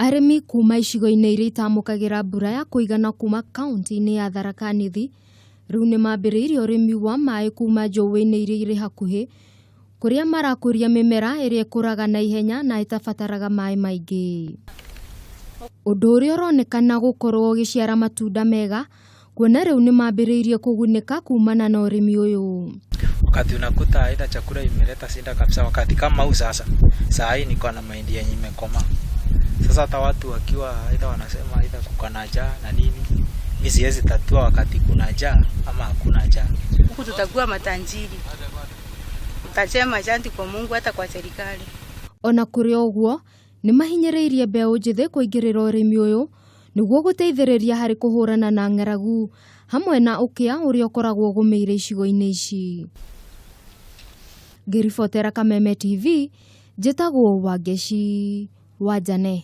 Arĩmi kuma icigo-inĩ iria itamũkagĩra mbura ya kũigana kuma kaunti-inĩ ya Tharaka Nithi rĩu nĩ mambĩrĩirie ũrĩmi wa maĩ kuma njũĩ-inĩ iria irĩ hakuhĩ kũrĩa marakũria mĩmera ĩrĩa ĩkũraga na ihenya na ĩtabataraga maĩ maingĩ. Ũndũ ũrĩa ũronekana gũkorwo ũgĩciara matunda mega kuona rĩu nĩ mambĩrĩirie kũgunĩka kumana na ũrĩmi ũyũ. Wakati unakuta aidha chakula imeleta shida kabisa, wakati kama huu sasa, saa hii niko na mahindi yenye imekomaa. Sasa hata watu wakiwa aidha wanasema aidha kuko na njaa na nini, mi siwezi tatua wakati kuna njaa ama hakuna njaa. Huku tutakuwa matajiri, tutasema asante kwa Mungu hata kwa serikali. Ona kũrĩ ũguo, nĩ mahinyĩrĩirie mbeũ njĩthĩ kũingĩrĩra ũrĩmi ũyũ nĩguo gũteithĩrĩria harĩ kũhũrana na ng'aragu hamwe na ũkĩa ũrĩa ũkoragwo ũgũmĩire icigo-inĩ ici. Ngĩribotera Kameme TV, njĩtagwo Wangeci Wanjane.